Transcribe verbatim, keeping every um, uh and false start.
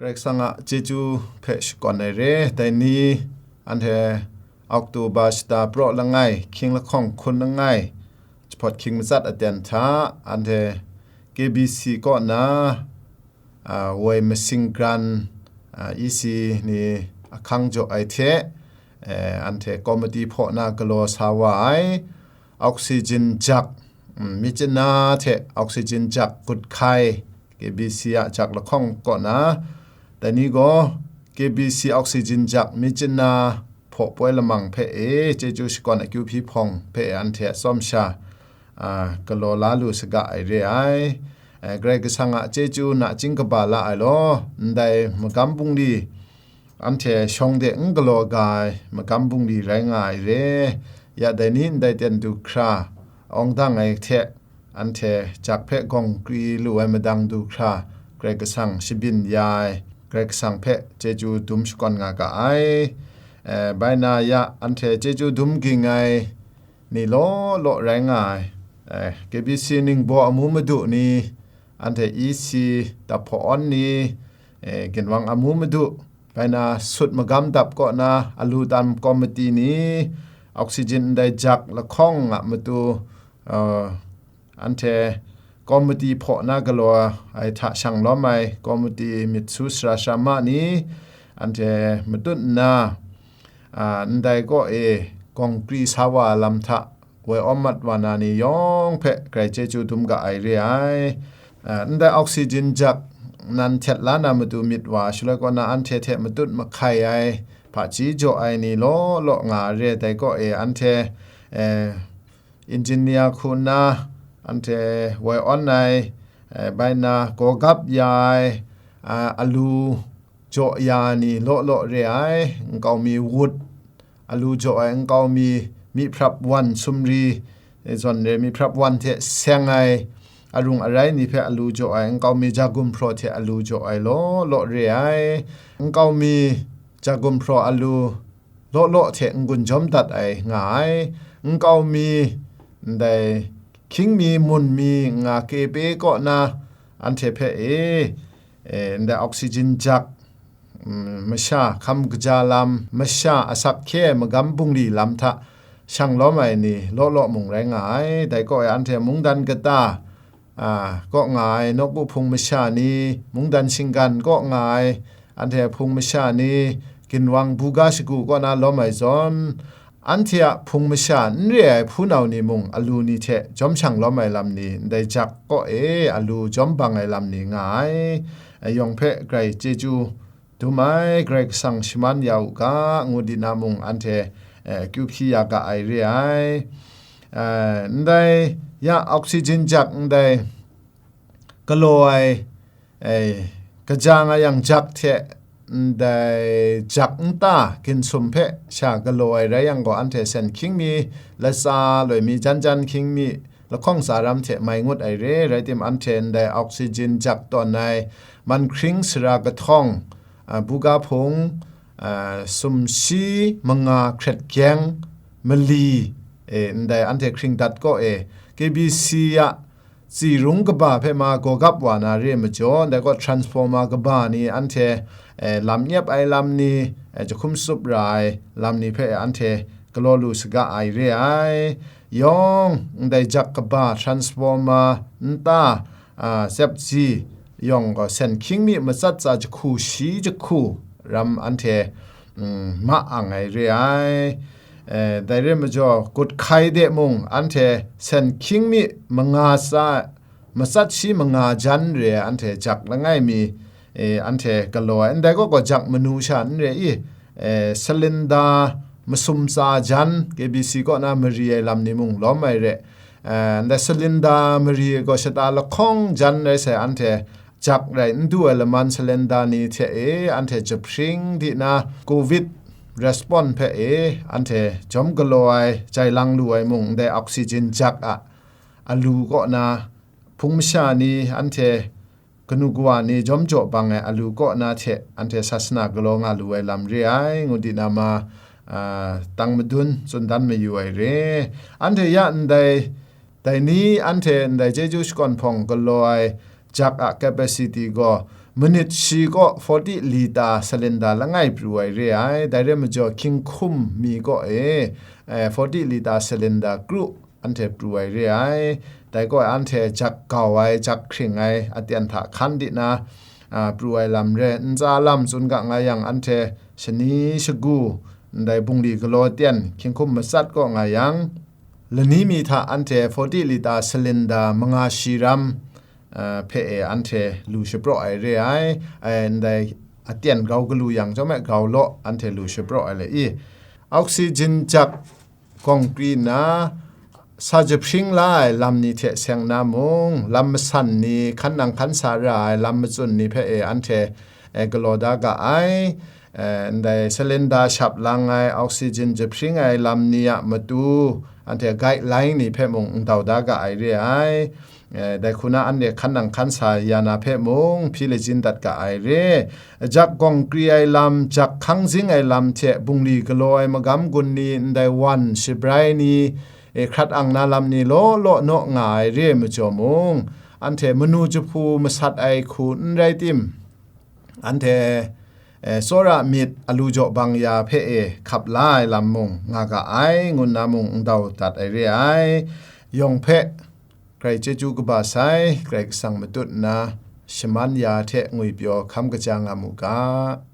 Karai Kasang a chyeju hpe shakawn ai re. Dai ni anhte Oktoba shata praw langai, hkying lahkawng hkun langai, jahpawt hkying matsat aten hta, anhte K B C kaw na, a, woi masing gran, a, E C ni ahkang jaw ai hte, e, anhte komiti hpaw na galaw sa wa ai, oxygen jak, mm, myit chana hte oxygen jak gut hkai, K B C a jak lahkawng kaw na, dai ni gaw K B C oxygen jak myit chana hpaw poi lamang hpe e, chyeju shakawn akyu hpyi hpawng hpe e anhte a tsawm sha, a, galaw la lu saga ai re ai. E, Karai Kasang a chyeju nachying kaba la ai law, ndai magam bungli, anhte shawng de n galaw ga ai magam bungli rai nga ai re. Ya dai ni ndai ten du hkra, awng dang ai hte, anhte jak hpe gawng kri lu ai madang du hkra, Karai Kasang shabyin ya ai, Karai Kasang hpe chyeju dum shakawn nga ga ai. E, bai na ya, anhte chyeju dum ging ai ni law law rai nga ai. E, K B C ningbaw amu madu ni, anhte E C dap hpaw awn ni, e, ginwang amu madu, bai na sut magam dap kaw na alu tam komiti ni, oxygen ndai jak lahkawng a matu, e, anhte komiti hpaw na galaw ai hta shang lawm ai komiti myit su sara sara ma ni, anhte matut nna, a, ndai kaw e gawng kri sa wa lam hta woi awm mat wa na ni yawng hpe grai chyeju dum ga ai re ai. A, ndai oxygen jak nan htet la na matu myit wa, shaloi kaw na anhte hte matut mahkai ai, hpaji jaw ai ni law law nga ai re. Dai kaw e anhte, e, engineer hku nna anhte woi awn ai, e, bai na gawgap ya ai, a, alu jaw ya ni law law re ai, nkau mi wut, alu jaw ai nkau mi, myiprap wan sumri, e, zawn re, myiprap wan hte seng ai, arung arai ni hpe alu jaw ai, nkau mi jagumhpraw hte alu jaw ai law law re ai, nkau mi jagumhpraw alu law law hte n-gun jawm dat ai nga ai, nkau mi, ndai hkying mi, mun mi nga kepe kaw na anhte hpe e, e, ndai oxygen jak, mm, masha hkam kaja lam, masha asak hkye ai magam bungli lam hta shang lawm ai ni law law mung rai nga ai. Dai kaw e anhte mungdan kata, a, kaw nga ai nawku hpung masha ni, mungdan shinggan kaw nga ai anhte hpung masha ni, ginwang buga shagu kaw na lawm ai zawn, anhte a hpung masha n re ai hpunau ni mung alu ni hte jawm shang lawm ai lam ni, ndai jak kaw e alu jawm bang ai lam ni nga ai. Yawng hpe grai chyeju dum ai, Karai Kasang shaman ya u ga, ngu di na mung anhte, eh, kyu hpyi ya ga ai re ai. Eh, ndai ya oxygen jak ndai galaw ai, eh, kaja nga yang jak hte ndai jak nta ginsum hpe sha galaw ai rai yang gaw, anhte sen hkying mi, latsa loi mi, jan jan hkying mi, lahkawng tsa ram hte mai ngut ai re, rai tim, anhte ndai oxygen jak tawn ai, man hkring sara kahtawng, a, buga hpung, a, sumshi manga hkret gyeng mali, e, ndai anhte hkring dat kaw e, K B C a tsi rung kaba hpe ma gawgap wa na re majaw, ndai kaw transformer kaba ni anhte, e, lam nyep ai lam ni, e, jahkum tsup ra ai lam ni hpe anhte galaw lu saga ai re ai. Yawng ndai jak kaba transformer nta, a, tsep si yawng gaw sen hkying mi matsat tsa jahku shi jahku ram anhte, mm, ma ang ai re ai. Eh, dai re majaw, gut hkai de mung anhte sen hkying mi manga tsa, matsat shi manga jan re ai anhte jak langai mi, eh, anhte galaw ai. Ndai gaw gaw jak manu sha n re i, eh, salinda masum tsa jan, K B C kaw na mari ai lam ni mung lawm ai re. Eh, ndai salinda mari gaw shata lahkawng jan rai sai, anhte jak rai n du ai laman salinda ni hte e, anhte jahpring di na covid respond hpe e, anhte jawm galaw ai, jai lang lu ai mung, ndai oxygen jak a alu kaw na hpung masha ni, anhte kanu kawa ni jawm jaw bang ai alu kaw na hte anhte sasana galaw nga lu ai lam re ai, ngu di na ma, a, tang madun tsun dan mayu ai re. Anhte ya ndai, dai ni anhte ndai chyeju shakawn hpawng galaw ai jak a capacity gaw minit shi kaw forty litre cylinder langai pru ai re ai. Dai rai majaw, hkying hkum mi kaw e, eh, forty litre cylinder kru anhte pru ai re ai. Dai kaw anhte jak gau ai, jak hkring ai, aten hta hkan di na, a, pru ai lam re. Ntsa lam tsun ga nga yang, anhte shani shagu, ndai bungli galaw ten, hkying hkum matsat kaw nga yang, lani mi hta anhte forty litre cylinder manga shi ram, a, hpe e anhte lu shapraw ai re ai. Ai, ndai aten grau galu yang chyawm e, grau law anhte lu shapraw ai le i. Oxygen jak gawng kri nna, sa jahpring la ai lam ni hte seng na mung, lam masan ni, hkan nang hkan sa ra ai lam matsun ni hpe e anhte, e, galaw da ga ai. E, ndai cylinder shap lang ai, oxygen jahpring ai lam ni a matu, anhte guideline ni hpe mung ndau da ga ai re ai. E, dai hku na anhte hkan nang hkan sa ya na hpe mung hpyi lajin dat ga ai re. Jak gawng kri ai lam, jak hkang zing ai lam hte bungli galaw ai magam gun ni, ndai wan shabrai ni, e, hkrat ang na lam ni law law naw nga ai re ai majaw mung, anhte manu jahpu masat ai hku n rai tim, anhte, e, tsawra myit alu jaw bang ya hpe e hkap la ai lam mung nga ga ai, ngu nna mung ndau dat ai re ai. Yawng hpe Karai chyeju kaba sai, Karai Kasang matut nna, shaman ya hte ngwipyaw hkam kaja nga mu ga.